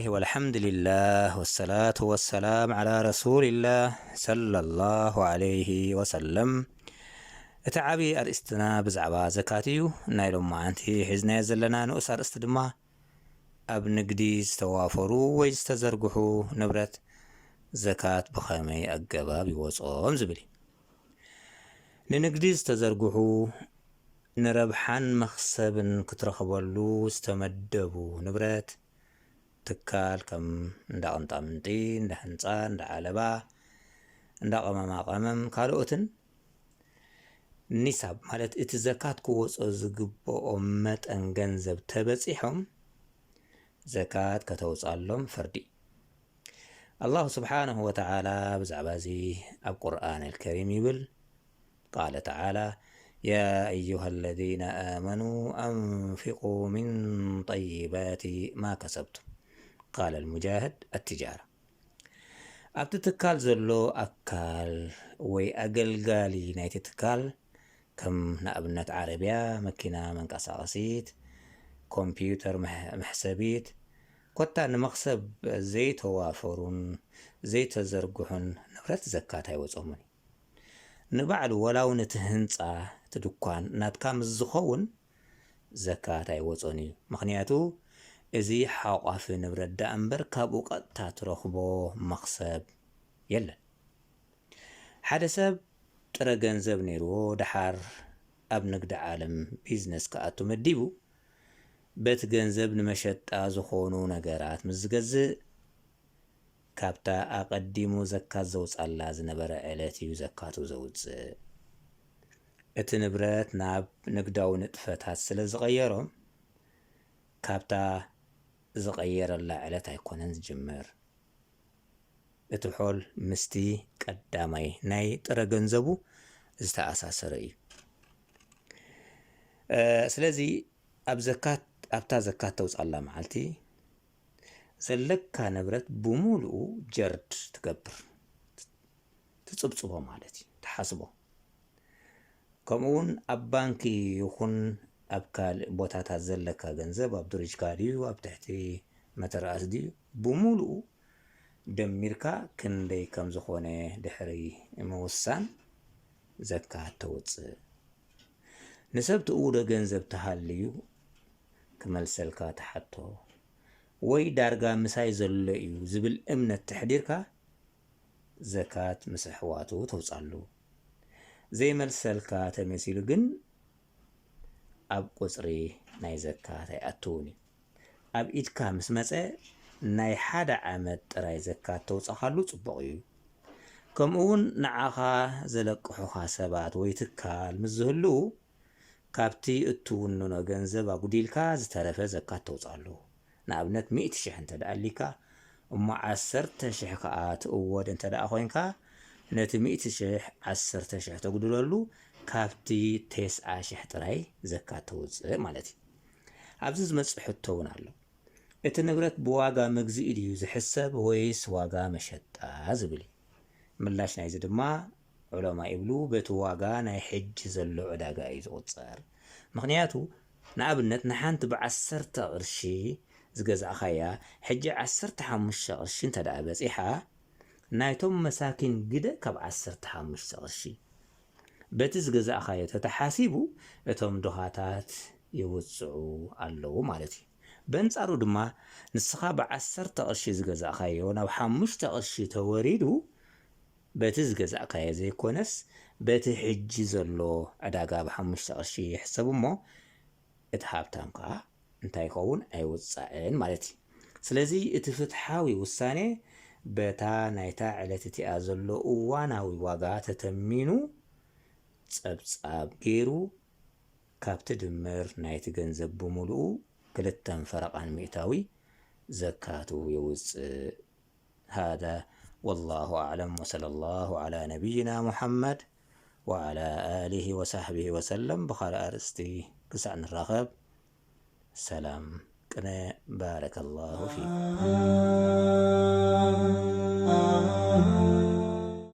والحمد لله والصلاة والسلام على رسول الله صلى الله عليه وسلم። እቲ ዓቢ ኣርእስትና ብዛዕባ ዘካት እዩ። ናይ ሎማዓንቲ ሒዝናዮ ዘለና ንኡስ ኣርእስቲ ድማ ኣብ ንግዲ ዝተዋፈሩ ወይ ዝተዘርግሑ ንብረት ዘካት ብኸመይ ኣገባብ ይወጾም ዝብል እዩ። ንንግዲ ዝተዘርግሑ ንረብሓን መኽሰብን ክትረኽበሉ ዝተመደቡ ንብረት ትካል ከም እንዳ ቅንጣምንጢ፣ እንዳ ህንጻ፣ እንዳ ዓለባ፣ እንዳ ቀመማ ቀመም ካልኦትን ኒሳብ ማለት እቲ ዘካት ክወጾ ዝግብኦም መጠን ገንዘብ ተበጺሖም ዘካት ከተውጻሎም ፈርዲ። ኣላሁ ስብሓነሁ ወተዓላ ብዛዕባ እዚ ኣብ ቁርኣን ኣልከሪም ይብል፣ ቃለ ተዓላ፣ يا أيها الذين آمنوا أنفقوا من طيبات ما كسبتم قال المجاهد التجارة። ኣብቲ ትካል ዘሎ ኣካል ወይ ኣገልጋሊ ናይቲ ትካል ከም ንኣብነት ዓረብያ፣ መኪና መንቀሳቐሲት፣ ኮምፒውተር መሕ- መሕሰቢት፣ ኮታ ንመኽሰብ ዘይተዋፈሩን ዘይተዘርግሑን ንብረት ዘካት ኣይወጾምን እዩ። ንባዕሉ ወላ እውን እቲ ህንጻ እቲ ድኳን ናትካ ምስ ዝኸውን ዘካት ኣይወጾን እዩ። ምኽንያቱ እዚ ሓቋፊ ንብረት ደኣ እምበር ካብኡ ቀጥታ ትረኽቦ መኽሰብ የለን። ሓደ ሰብ ጥረ ገንዘብ ነይርዎ፣ ደሓር ኣብ ንግዲ ዓለም ቢዝነስ ክኣቱ መዲቡ፣ በቲ ገንዘብ ንመሸጣ ዝኾኑ ነገራት ምስ ዝገዝእ፣ ካብታ ኣቐዲሙ ዘካት ዘውጻላ ዝነበረ ዕለት እዩ ዘካቱ ዘውጽእ። እቲ ንብረት ናብ ንግዳዊ ንጥፈታት ስለ ዝቐየሮም፣ ካብታ ዝቐየረላ ዕለት ኣይኮነን ዝጅምር። እቲ ሖል ምስቲ ቀዳማይ ናይ ጥረ ገንዘቡ ዝተኣሳሰረ እዩ። እ፣ ስለዚ ኣብ ዘካት ኣብታ ዘካት ተውጻላ መዓልቲ ዘለካ ንብረት ብሙሉኡ ጀርድ ትገብር፣ ትጽብጽቦ ማለት እዩ፣ ትሓስቦ። ከምኡ እውን ኣብ ባንኪ ይኹን ኣብ ካልእ ቦታታት ዘለካ ገንዘብ ኣብ ድርጅካ ድዩ ኣብ ትሕቲ መተርኣስ ድዩ ብሙሉኡ ደሚርካ ክንደይ ከም ዝኾነ ድሕሪ ምውሳን ዘካት ተውጽእ። ንሰብ ትእውዶ ገንዘብ ተሃልዩ ክመልሰልካ ትሓቶ ወይ ዳርጋ ምሳይ ዘሎ እዩ ዝብል እምነት ተሕዲርካ ዘካት ምስ ኣሕዋቱ ተውጻሉ። ዘይመልሰልካ ተመሲሉ ግን ኣብ ቁጽሪ ናይ ዘካት ኣይኣትውን እዩ። ኣብ ኢድካ ምስ መጸ ናይ ሓደ ዓመት ጥራይ ዘካት ተውጻኻሉ ጽቡቕ እዩ። ከምኡ እውን ንዓኻ ዘለቅሑኻ ሰባት ወይ ትካል ምስ ዝህልዉ ካብቲ እትውንኖ ገንዘብ ኣጉዲልካ ዝተረፈ ዘካት ተውጻሉ። ንኣብነት ሚእቲ ሽሕ እንተ ደኣ ኣሊካ እሞ ዓሰርተ ሽሕ ከኣ ትእወድ እንተ ደኣ ኮይንካ ነቲ ሚእቲ ሽሕ ዓሰርተ ሽሕ ተጉድለሉ ካብቲ ተስዓ ሽሕ ጥራይ ዘካት ተውጽእ ማለት እዩ። ኣብዚ ዝመጽእ ሕቶ እውን ኣሎ። እቲ ንብረት ብዋጋ መግዝኢ ድዩ ዝሕሰብ ወይስ ዋጋ መሸጣ ዝብል እዩ። ምላሽ ናይዚ ድማ ዑለማ ይብሉ በቲ ዋጋ ናይ ሕጂ ዘሎ ዕዳጋ እዩ ዝቑጸር። ምኽንያቱ ንኣብነት ንሓንቲ ብዓሰርተ ቅርሺ ዝገዛእኻያ ሕጂ ዓሰርተ ሓሙሽተ ቅርሺ እንተ ደኣ በጺሓ ናይቶም መሳኪን ግደ ካብ ዓሰርተ ሓሙሽተ ቅርሺ በቲ ዝገዛእኻዮ ተተሓሲቡ እቶም ድኻታት ይውጽዑ ኣለዉ ማለት እዩ። በንጻሩ ድማ ንስኻ ብዓሰርተ ቅርሺ ዝገዛእኻዮ ናብ ሓሙሽተ ቅርሺ ተወሪዱ በቲ ዝገዛእካዮ ዘይኮነስ በቲ ሕጂ ዘሎ ዕዳጋ ብሓሙሽተ ቅርሺ ይሕሰብ እሞ እቲ ሃብታም ከኣ እንታይ ይኸውን ኣይውጻዕን ማለት እዩ። ስለዚ እቲ ፍትሓዊ ውሳኔ በታ ናይታ ዕለት እቲኣ ዘሎ እዋናዊ ዋጋ ተተሚኑ ጸብጻብ ገይሩ ካብቲ ድምር ናይቲ ገንዘብ ብምሉኡ ክልተን ፈረቓን ሚእታዊ ዘካቱ የውጽእ። هذا والله أعلم وصلى الله على نبينا محمد وعلى آله وصحبه وسلم። ብኻልእ ኣርእስቲ ክሳዕ ንራኸብ ሰላም ቅነ። بارك الله فيكم.